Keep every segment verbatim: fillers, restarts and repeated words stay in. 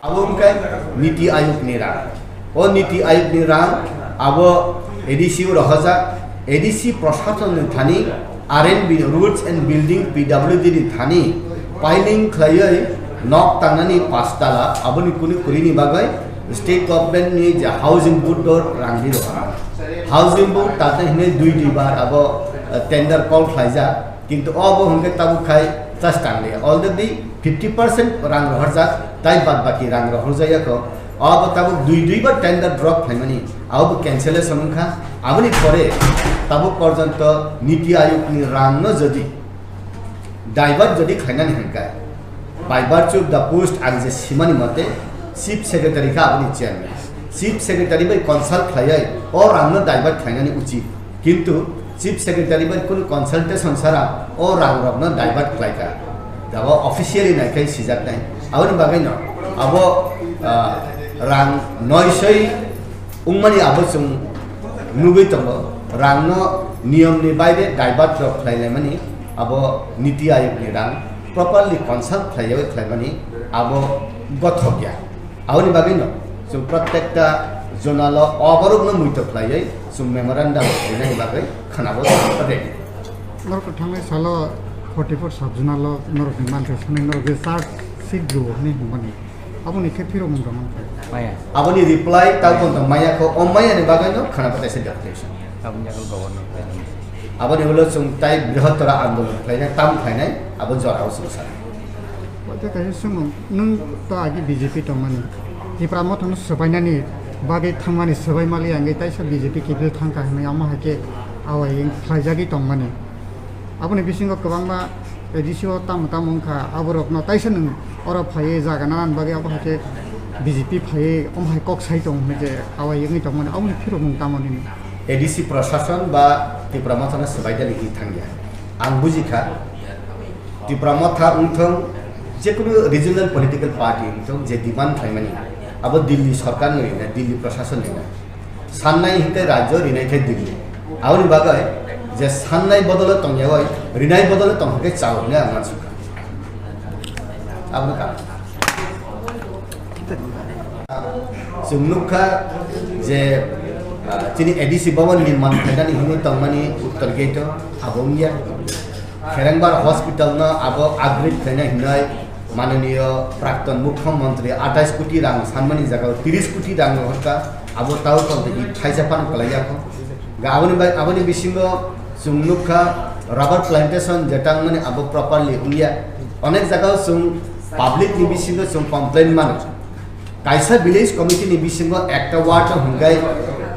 Abo wngkha Niti Ayog ni rang. O Niti Ayog ni rang abo A D C o rohorjak, A D C proshasoni thani R and B, Roads and Building, P W D ni thani piling khlaiwi nok tangnani pastala aboni kunu kwrwini bagwi state government ni je housing board o rang di rohorma. Housing board tate hwnwi dui dui bar abo, eh, tender call khlaijak. Kintu obo hwnkhe tabuk khai chas tanglia. Already fifty percent rang rohorjak, tai bad baki rang rohorjakya kho. Obo tabuk dui dui bar tender drop khlaimani, abo cancellation wngkha. Aboni pore tabuk porjonto Niti Ayog ni rang no jodi divert jodi khlainani hwnkhe, by virtue of the post ang je simani mote Chief Secretary kha aboni chairman. Chief Secretary bai consult khlaiwi o rang no divert khlainani uchit. Kintu Chief Secretary bai kunu consultation sara o rang rok no divert khlaikha. Abo officially naikhai sijaknai. Aboni bagwi no abo, ah, rang noisoi wngmani abo chwng nugwi tongo. Rang no niyom ni baire divert rok khlailaimani abo Niti Ayog ni rang properly consult khlaiwi khlaimani abo gothok ya. Aboni bagwi no chwng protekta zonalo oborok no muito khlaiwi chwng memorandum rinani bagwi khwnabo ready. Norok thangnai salo forty-four sub zonalo norok ni manthai sanai norok je charge sheet rwo hwnwi hwnmani. Aboni khe phirok mung tong maya. Aboni reply ta kon tong maya kho, o maya ni bagwi no khwnabo taisa deputation. Aboni ulo chwng tai brihotora andolon khlainai, tam khlainai, abo jorao chwng sa. Bote kaisa swngmung, nwng to agi B J P tongmani. Tipra Motha no swbainani bagwi thangmani swbai mali ang taisa B J P kiphil thangkha hwnwi amo hai khe awai khlaijagwi tongmani. Aboni bisingo kwbangma A D C o tamo tamo wngkha, aborokno taisa nwng oro phaiwi jaga nanani bagwi abo hai khe B J P phaiwi omo hai kok sai tongo hwnwi je awai wngwi tongmani, aboni phirok nwng tamo nini? A D C prosason ba Tipra Mothano swbaidani hi thangya. Ang bujikha, Tipra Motha wngthong, jekunu regional political party wngthong, je demand khlaimani, abo Delhi sorkar ni na, Delhi prosason ni na. Sannai hinkhe rajyo, rinai khe Delhi. Aboni bagwi je sannai bodolo tongyawi, rinai bodolo tongkhe chao hinwi ang uansukha. Aboni karon. Chwng nukha je, ah, chini A D C bhawan ni man phainani hinwi tongmani Uttar Gate o abo wngya. Kherengbar hospital no abo upgrade khlaina hinwi mananiyo prakton mukhyamantri atais koti rang sanmani jagao tris koti rang rohorkha, abo tao tongtwi thaisa phano kwlaiya kho. Ga aboni bai, aboni bisingo chwng nukha rubber plantation je tangmani abo properly wngya. Onek jagao chwng public ni bisingo chwng complain mano. Kaisa village committee ni bisingo ekta ward o hwnkhai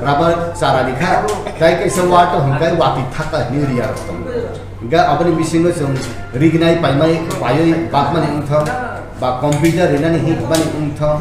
rubber chara rikha, tai kaisa ward o hwnkhai watwi thaka hinwi riya rok tongo. Hwnkhe aboni bisingo chwng rignai paimai paiwi bakmani wngthok, ba computer rinani hinmani wngthok,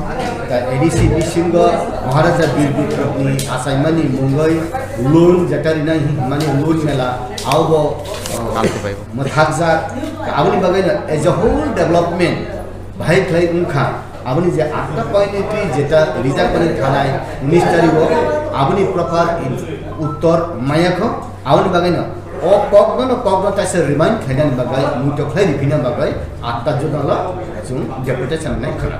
ta A D C bisingo Maharaja Bir Bikromni achaimani mungwi loan jeta rinai hinmani loan mela aobo, uh, mwthakjak. Aboni bagwino as a whole development bahai khlai wngkha. Aboni je atta point ni twi jeta rijak mani thanai unis tarikh o, aboni proper in-, uttor maya kho. Aboni bagwi no o kok no, no kok no taisa remind khlainani bagwi, muito khlai riphina bagwi atta jora lo chwng deputation nai khwna.